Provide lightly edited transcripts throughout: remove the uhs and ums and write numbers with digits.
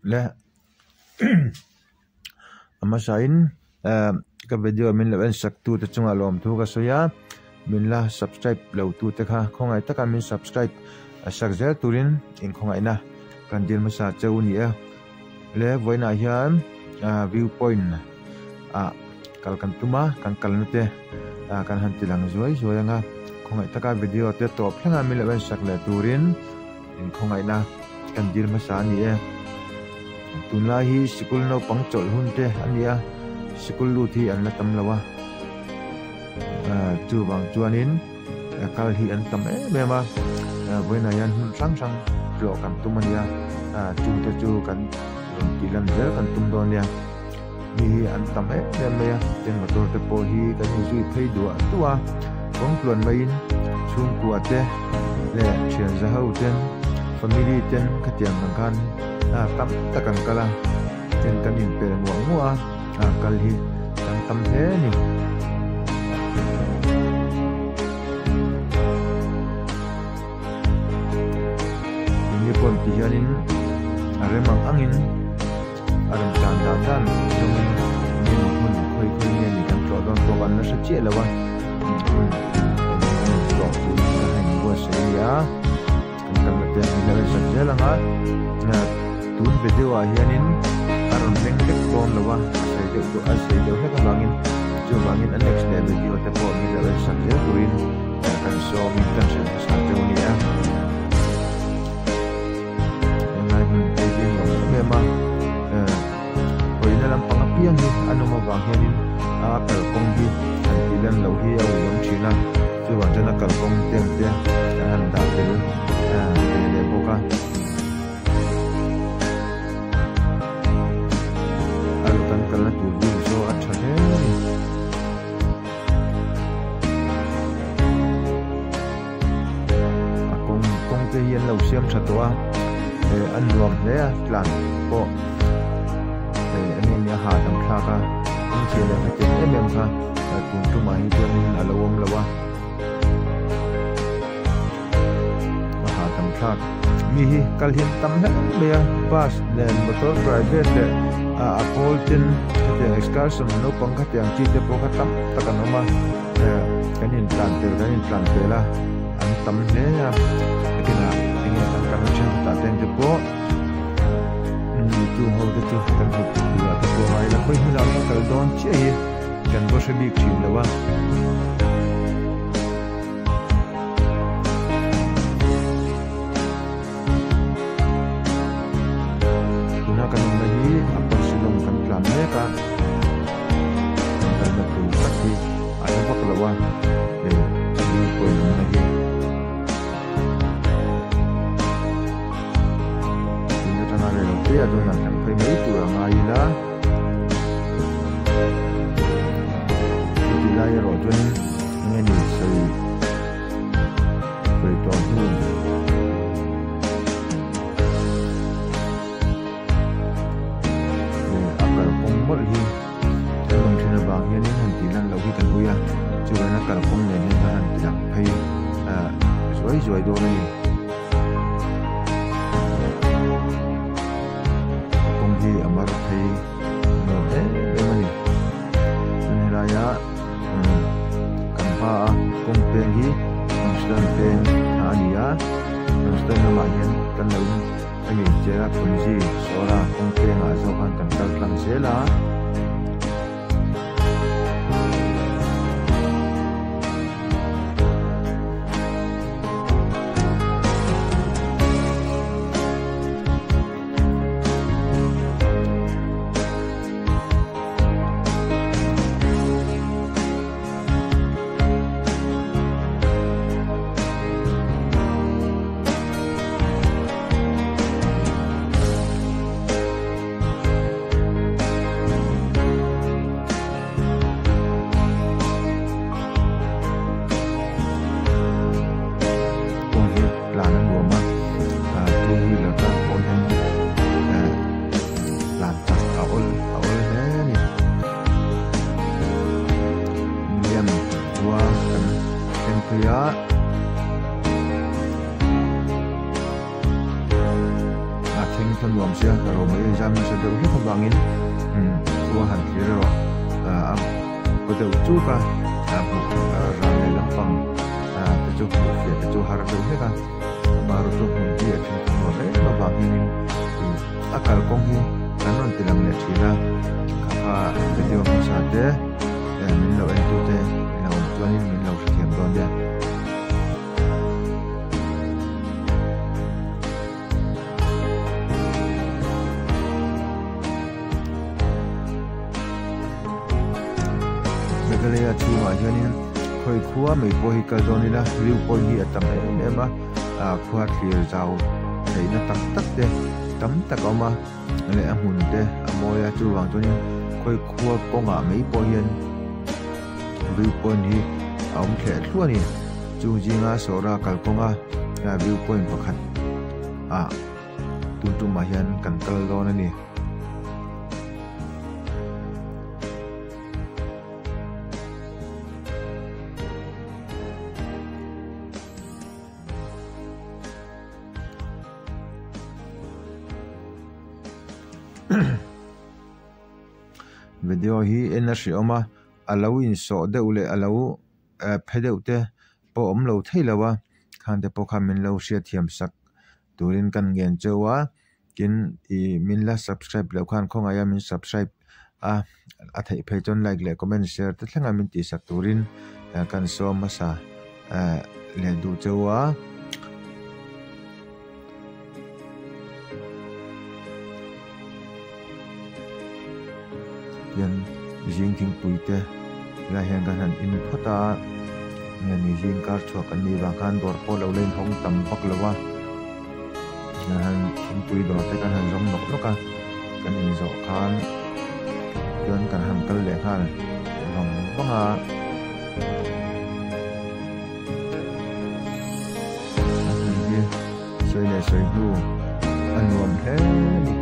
Le a hmasain eh ka video min lo en sak tute chungah lawmthu ka sawi a min la subscribe lo tute kha khawngaih taka min subscribe a sak zel turin inkhawngaihna kan dil hmasa cheu a ni e le vawiinah hian ah view point ah kal kan tum a kan kalna te ah kan han ti lang zuai zuai ang a khawngaih taka video te tawp thleng a min lo en sak leh turin inkhawngaihna kan dil hmasa a ni e. Tunlai hi sikul naupang chawlh hun te a ni a, sikul lut hi an la tam lo a, chuvang chuanin kal hi an tam em em a, vawiinah hian hmun hrang hrang tlawh kan tum a ni a, chungte chu kan rawn tih lan zel kan tum dawn nia, mi hi an tam em em mai a, tin motor te pawh hi kan inzui phei duah duah a, kawng tluan maiin chhungkua te leh thian za ho ten family ten khatiang ang khan tam tak an kal a, tin kan inpel nguah nguah a, kal hi kan tam hle a ni. Keini pawh ti hianin a rem ang angin a rawn tan dan dan zawngin eng hmun khawi khawi nge ni kan tlawh dawn pawh kan la hre chiah lo a, hmun eng tlawh tur hi kan han inbuatsaih a ni a. Kan kalna te an la zat zel ang a, tun video ah hianin a rawn leng vek dawn lo a, a sei deuh tawh a sei deuh hlek avangin chuvangin a next leh video te pawh min lo en sak zel turin kan sawmin kan hrilh hmasa teuh a ni a. Henglai hmun phei hi a nuam em em a, hawina lampang apiang hi a nawm avang hianin a kalkawng hi han tih lan loh hi a uiawm thin a. Chuvang chuan a kalkawng teng te kan han dah tel ve leh bawk a. A kan kalna tur view saw a tha hle a ni. A kawng kawng te hi an lo siam tha tawh a eh a nuam hle a tlan pawh eh eng nge a hahdam thlak a kawng chhia leh hetiang em em kha tun tumah hi chuanin a lo awm lo a a hahdam thlak mi hi kal hian tam hle mai a bus leh motor private leh ah a pawl ten khatiang excursion naupang khatiang chi te pawh kha tam tak an awm a eh kan intlan tel kan intlan tel a an tam hle a nakinah enge kan kalna thenkhatah te te pawh chung ho te chu kan hmu turah te pawh ngai ila khawi hmunah nge kal dawn chiah hi kan va hre bik thin lo a. Tuna kan awmna hi Upper Shillong kan tlan mek a, kan kalna tur tak hi a la vak lo a, hei view point awmna hi. Tun atanga rei lo te ah chuan han thleng phei mai tur a ngai ila. Chuti lai erawh chuan eng nge ni sawi sawi tawh hnu. A kalkawng mawlh hi kan awm thin avang hianin han tih lan loh hi kan ui a, chuan a kalkawng nen hian a han ti lang phei zuai zuai dawn a ni. A kawng hi a mar phei nuam em em a ni. Chuan helaia kan hma a kawng peng hi Nongstone peng kha a ni a, Nongstone lamah hian kan lo in a ngei cher a Punji Sawra kawng pengah zawk khan kan kal tlang zel a. kha nuam sia romei a zam nasa deuh hlek avangin khua han thlir erawh a paw deuh chuk a hmuh ral leh lampang te chu hmuh fiah te chu har deuh hlek a amaherawh chu hmun hi a then thang nuam em avang hianin a kalkawng hi kan rawn ti lang leh thin a kha kha video hmasa te min lo en tute in a awm chuanin min lo hrethiam dawn nia. Meghalaya chhungah hianin khawi khua mai pawh hi kal dawn ila view point hi a tam em em a ah khua thlir zau theihna tak tak te tam tak a awm a leh a hmun te a mawi a chuvang chuanin khawi khua kawngah mai pawh hian view point hi a awm thleh thluah a ni chung zinga sawra kalkawnga view point pakhat ah tun tumah hian kan kal dawn a ni. Video hi en a hrehawm a a lo insawh deuh leh a lo phe deuh te pawh a awm lo thei lo a khang te pawh khan min lo hriatthiam sak turin kan ngen cheu a tin ih min la subscribe loh khan khawngaih a min subscribe a a theih phei chuan like leh comment share te thleng a min tihsak turin kan sawm hmasa leh duh cheu a. Tian zing thingpui te helai hian kan han in phawt a nge ni zing kar chhuak an nih vang khan dawr pawh lo la inhawng tam vak lo a kan han thingpui dawr te kan han zawng nawk nawk a kan inzawh khan chuan kan han kal leh nghal vang vang a. A hmun hi sawi leh sawi hnu a nuam hle a ni.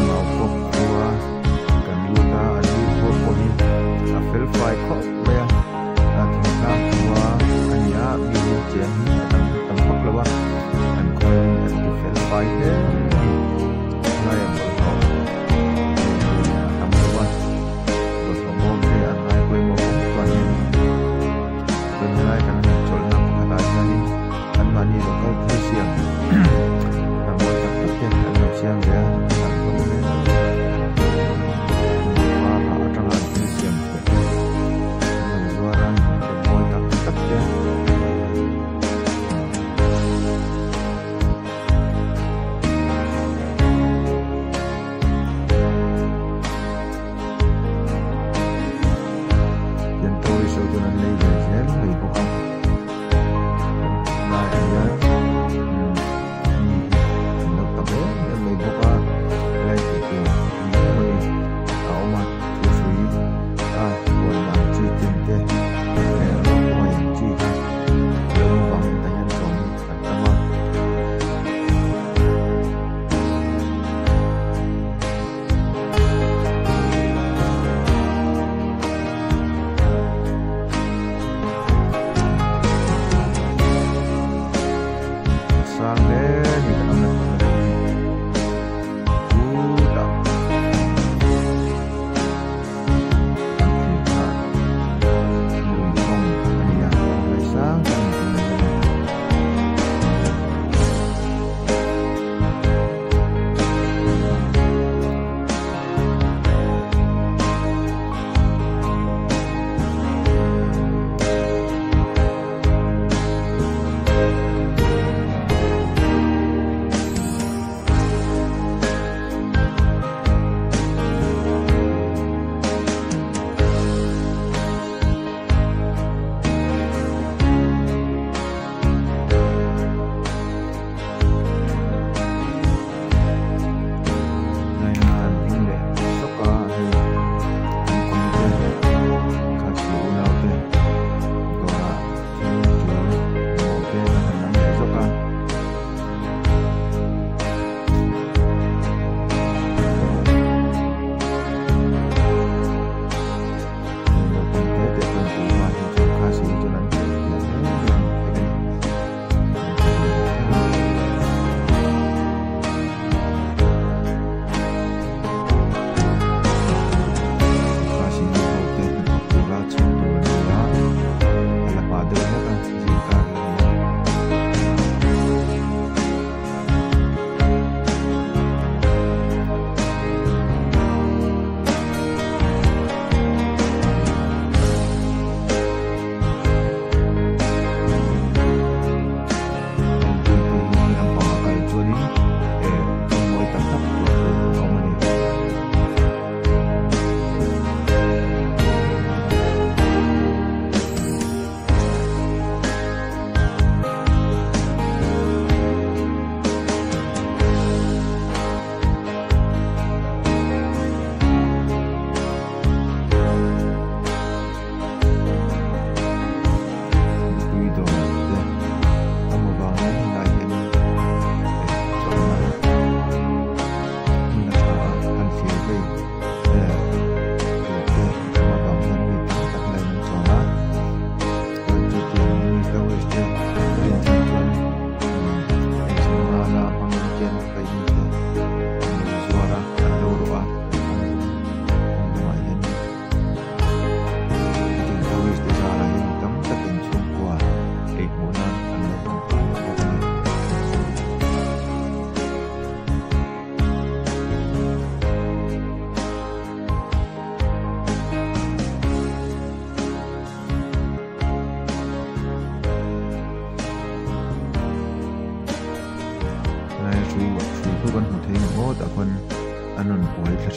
Maukhawp khua kan lut a an lut khua pawh hi a fel fai khawp mai a a thingtlang khua a ni a mi hi cheng hi a tam tam vak lo a an khawi an ti fel fai hle a ni helaiah bawlhhlawh hmuh tur a tam lo a bawlhhlawh bawm te an ngai pawimawh bawk chuan in chuan helai kan chawlhna pakhatah hianin anmahni local thil siam a mawi tak tak te an lo siam ve a an hlawm hle a ni atanga an thil siam chhuah te an lo zuar a lem mawi tak tak te. Tian tourist ho chuan an lei ve zel mai bawk a laiah hian mi hi an lo tam em em mai bawk a helai tih tur eng emawni a awm a thuhrui a huan ang chi tin te leh rawng ang chi kha a lo awm avangin tah hian tlawm hi an tam a.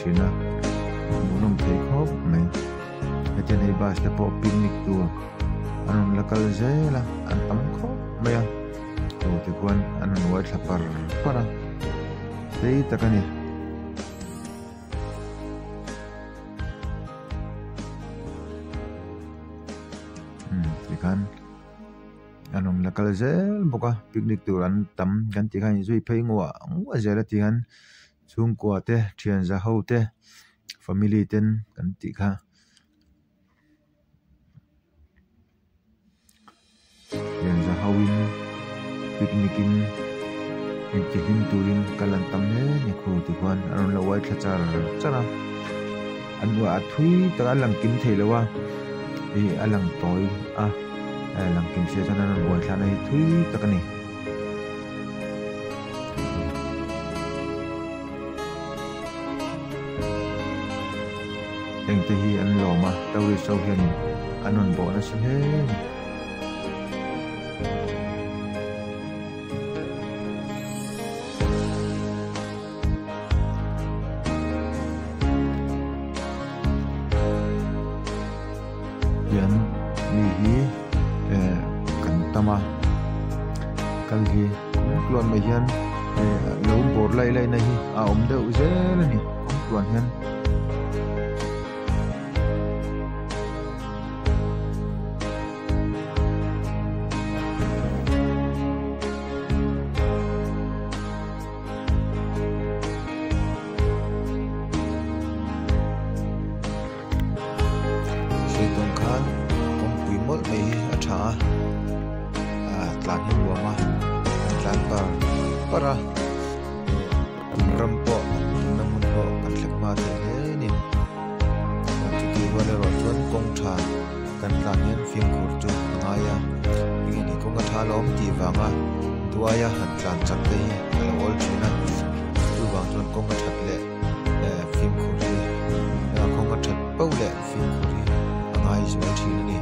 thin a hmuhnawm thei khawp mai hetiang hei bus te pawh picnic tur an rawn la kal zel a an tam khawp mai a aw tikhuan an rawn uai thla par par a sei tak a ni. Tikhan an rawn la kal zel bawk a picnic tur an tam kan tih khan inzui phei nguah nguah zel a tikhan chhungkua te thian za ho te family ten kan tih kha. Thian za ho in picnic in intihlim turin kal an tam hle a ni khu tikhuan a rawn la uai thla char char a an uah a thui tak a lang kim thei lo a ih a lang tawi a lang kim sia chuan an rawn uai thlana hi thui tak a ni. Hengte hi an lawm a tourist ho hianin an rawn bawh nasa hle a ni. Hian mi hi eh kan tam a kal hi kawng tluan mai hian eh lo bawr laih laih na hi a awm deuh zel a ni kawng tluan hian. Sawi tawn khan kawngpui mawlh mai hi a tha a ah tlan hi nuam a an tlan par par a tum ram pawh tumna hmun pawh kan thleng hma thei hle a ni chutih rual erawh chuan kawng tha kan tlan hian fimkhur chu a ngai a enge ni kawng a tha alawm tih vanga duaia han tlan chak te hi a lo awl thin a chuvang chuan kawng a that leh. eh fimkhur hi a kawng a that pauh leh fimkhur hi a ngai zual thin a ni.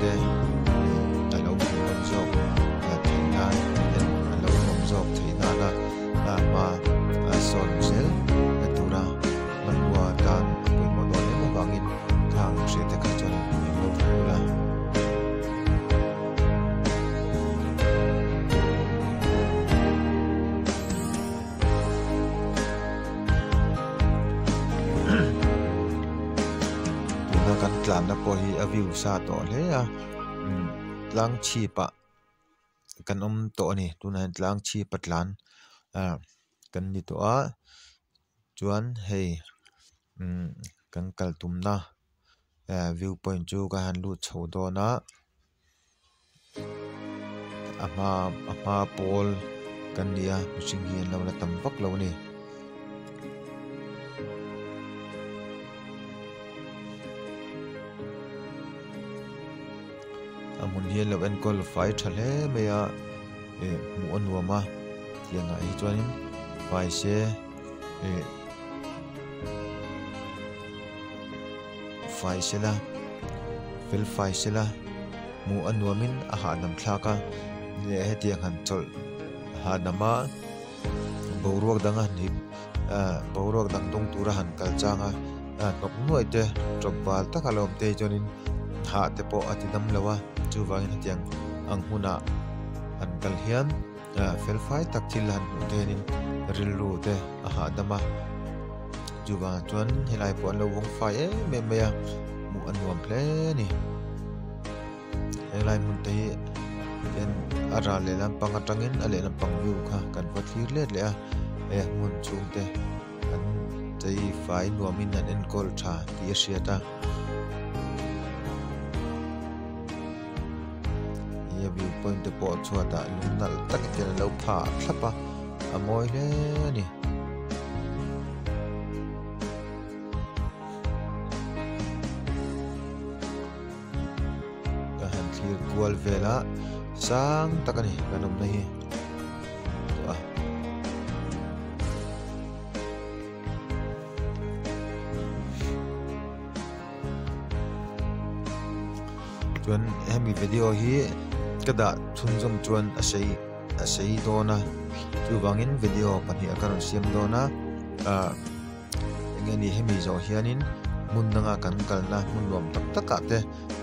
te a lo hmuhnawm zawk theih nan en a lo nuam zawk theih nana hma a sawn zel na tura hmanrua tan a pawimawh dawn em avangin khang hriat te kha chuan min lo hmu la. Tuna kan tlanna pawh hi a view sa tawh hle a tlang chhipah kan awm tawh a ni tunah hian tlang chhip a tlan ah kan ni tawh a chuan hei kan kal tumna view point chu ka han lut chho dawn a. A hma a hma pawl kan ni a mihring hi an lo la tam vak lo a ni. A hmun hi an lo enkawl fai tha hle mai a ih hmuh a nuam a tiang ah hi chuanin fai se ih fai sela fel fai sela hmuh a nuamin a hahdam thlak a leh hetiang han chawlh hahdam a boruak dang a han hip ah boruak dang dawng tura han kal chang a hnawk nuaih te tawp bal taka lo awm te hi chuanin hah te pawh a ti dam lo a chuvangin hetiang ang hunah han kal hian fel fai tak thil han hmuh te hianin rilru te a hahdam a chuvang chuan helai pawh an lo vawng fai em em mai a hmuh a nuam hle a ni helai hmun te hi tian a ral leh lampang atangin a lehlam pang view kha kan va thlir let leh a he hmun chhung te an chei fai nuamin an enkawl tha tih a hriat a. He view point te pawh chhuatah lung nalh tak hian an lo phah thlap a a mawi hle a ni. Ka han thlir kual vel a sang tak a ni kan awmna hi. Chuan hemi video hi ka dah chhunzawm chuan a sei a sei dawn a chuvangin video pahnih a ka rawn siam dawn a ah eng nge ni hemi zawh hianin hmun danga kan kalna hmun nuam tak takah te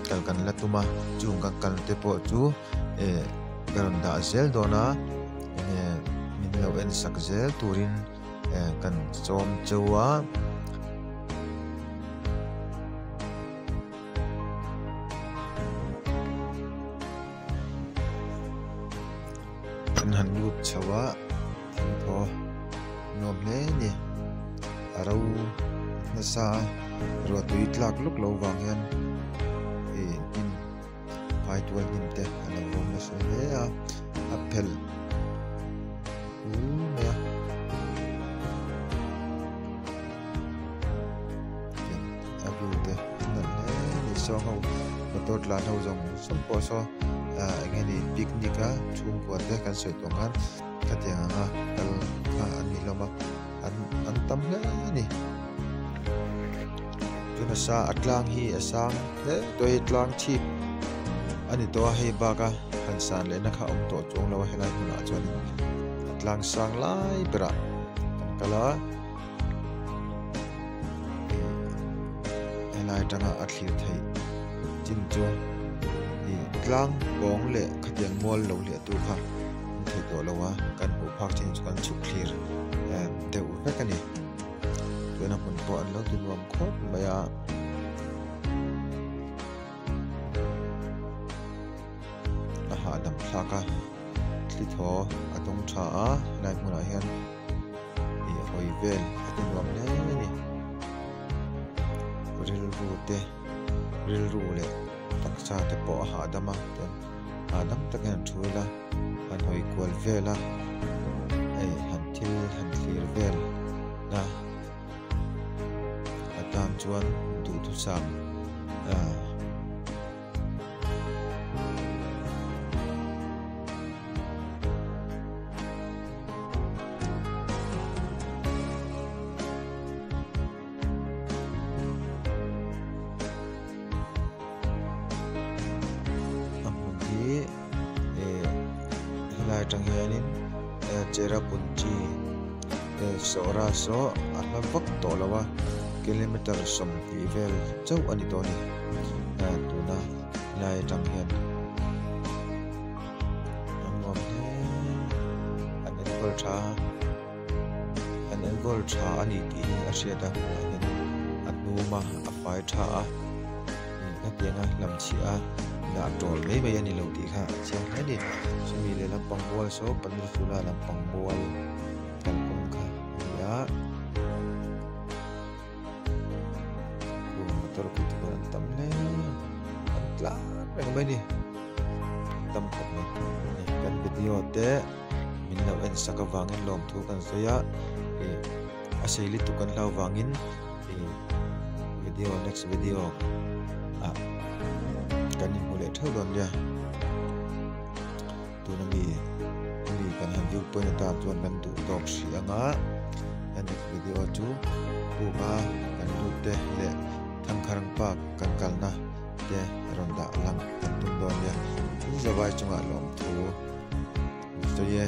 kal kan la tum a chung kan kalna te pawh chu eh ka rawn dah zel dawn a eng nge min lo en sak zel turin. Eh kan sawm cheu a. Kan han lut chho a thingthaw nuam hle a ni a ro nasa a ruah tui tlak luk lo vang hian ih hnim phaitual hnim te a lo ro nasa hle a a phelh ul mai a a view te a nalh hle a ni saw ho motor tlan ho zawng zawng pawh saw ah eng nge ni picnic a chhungkua te kan sawi tawh ang khan khatiang anga kal kha an ni hlawm a an an tam hle a ni tuna sa a tlang hi a sang hle tawh a hei tlang chhip a ni tawh a hei bak a han san leh na kha a awm tawh chuang lo a helai hmunah chuanin a tlang sang lai berah kan kal a helai atanga a thlir theih chin chu ih tlang pawng leh khatiang mual lo hliah tu kha an theih tawh lo a kan hmuh phak chin chu kan chhuk thlir deuh vek a ni chuan a hmun pawh an lo ti nuam khawp mai a. A hahdam thlak a thli thaw a dawng tha a helai hmunah hian ih hawi vel a ti nuam hle a ni rilru te rilru leh taksa te pawh a hahdam a chuan hahdam takin an thu ila han hawi kual vel a hei han thil han thlir vel a atan chuan duhthusam ah. Helai atang hianin Cherrapunji Sawra saw a hla vak tawh lo a kilometer 20 vel chauh a ni tawh a ni tuna helai atang hian a nuam hle an enkawl tha a an enkawl tha a ni tih hi a hriat a tunah hian a hnum a a fai tha a. Hetianga hlamchhiah a dah tawl mai mai a ni lo tih kha a chiang hle a ni. Chumi leh lampang mual saw Panilchula lampang mual kalkawng kha a ni a. Khu motor khu te pawh an tam hle an tlan reng mai a ni. An tam khawp mai. Kan video te min lo en sak avangin lawmthu kan sawi a ih a sei lutuk kan hlau vangin ih video next video ah kan inhmu leh theuh dawn nia tuna mi hemi kan han view point atan chuan kan duh tawk hrih anga a next video chu puk a kan lut te leh thangkharang park kan kalna te rawn dah lang kan tum dawn nia in zavai chungah lawmthu sawi e.